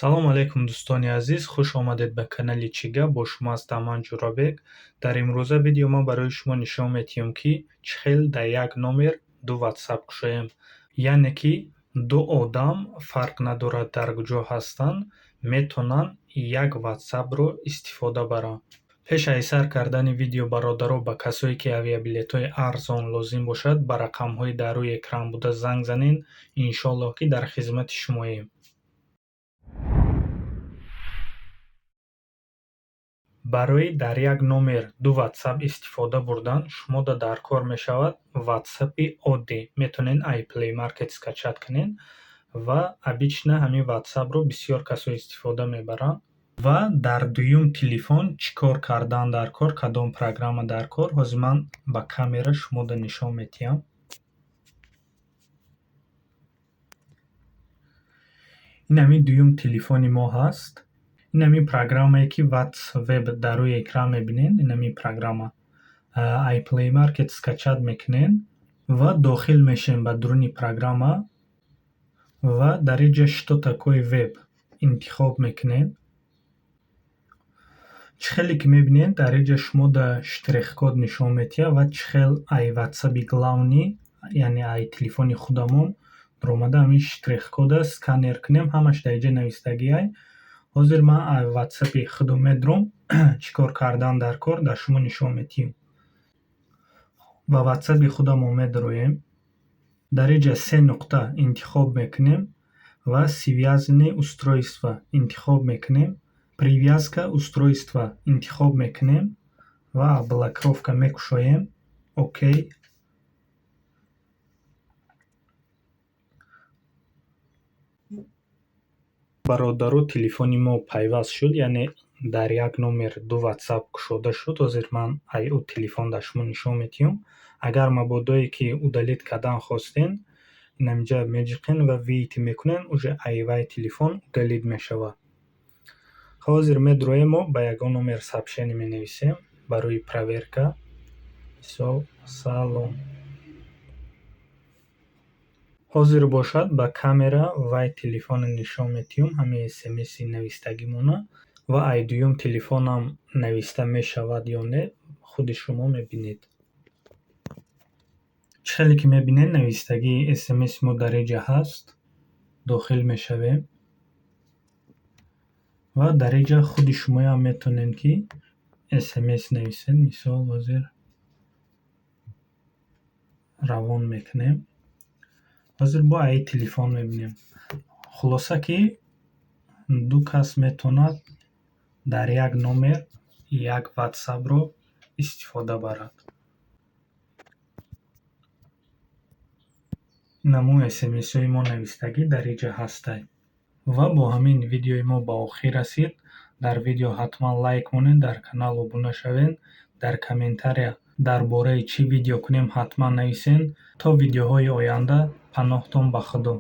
Салом алейкум, дӯстони азиз, хуш омадед ба канали «Чӣ гап?». Бо шумо ҳастам ман, Ҷӯрабек. Дар имрӯза видео ман барои шумо нишон медиҳам, ки чӣ хел дар як номер ду ватсап кушоем, яъне ки ду одам, фарқ надорад дар куҷо ҳастанд, метавонанд як ватсапро истифода баранд. Пеш аз сар кардани видео, бародаро, ба касое ки авиабилетҳои арзон лозим бошад, ба рақамҳои дар рӯи экран буда занг занед. Иншоаллоҳ, ки дар хизмати шумоем. Барои дар як номер ду ватсап истифода бурдан шумода дар кор мешавад ватсапи оддӣ. Метавонед ай Play Market скачать кунед ва обычно ҳамин ватсапро бисёр касо истифода мебаранд. Ва дар дуюм телефон чӣ кор кардан дар кор, кадом программа дар кор, ҳозир ман ба камера шумода нишон медиҳам. Ин ҳамин дуюм телефони мо ҳаст. Ин ҳамин программае, ки WhatsWeb дар рӯи экран мебинед, ин ҳамин программа ай Play Market скачать мекунед ва дохил мешавем ба дуруни программа ва дар ин ҷо «Что такое веб» интихоб мекунед. Чӣ хеле ки мебинед, дар ин ҷо шумода штрих-код нишон медиҳад ва чӣ хел ай ватсаби главный, яъне ай телефони худамон даромада, ҳамин штрих-кода сканер кунем, ҳамаш дар инҷа навистагиай. Ҳозир ман ай ватсапи худам медурам, чӣ кор кардан дар кор, дар шумо нишон медиҳам. Ба ватсаби худамон медароем, дар ин ҷа се нуқта интихоб мекунем ва «Связанные устройства» интихоб мекунем, «Привязка устройства» интихоб мекунем ва блокировка мекушоем. Окей. Бародаро, телефони мо пайваст шуд, яъне дар як номер ду ватсап кушода шуд. Ҳозир ман ай ӯ телефон дар шумо нишон медиҳам. Агар мабодое ки удалить кардан хостен, инаминҷа меҷиқен ва «Выйти» мекунен, уже ай вай телефон удалить мешавад. Ҳозир медуроем, мо ба ягон номер сообщение менависем барои проверка, мисол, «Салом». Ҳозир бошад, ба камера вай телефонро нишон медиҳам, ҳамин смси навистагимона, ва ай дуюм телефонам нависта мешавад ё не, худи шумо мебинед. Чӣ хеле ки мебинед, навистагии смси мо дар инҷа ҳаст. Дохил мешавем ва дар инҷа худи шумоям метавонед, ки смс нависед. Мисол, ҳозир равон мекунем. Ҳозир бо аи телефон мебинем. Хулоса, ки ду кас метавонад дар як номер як ватсапро истифода барад. Намуи смсҳои мо навистагӣ дар инҷа ҳастай. Ва бо ҳамин видеои мо ба охир расид. Дар видео ҳатман лайк монед, дар канал обуна шавед, дар комментария дар бораи чӣ видео кунем, ҳатман нависед. То видеоҳои оянда, паноҳтон ба Худо.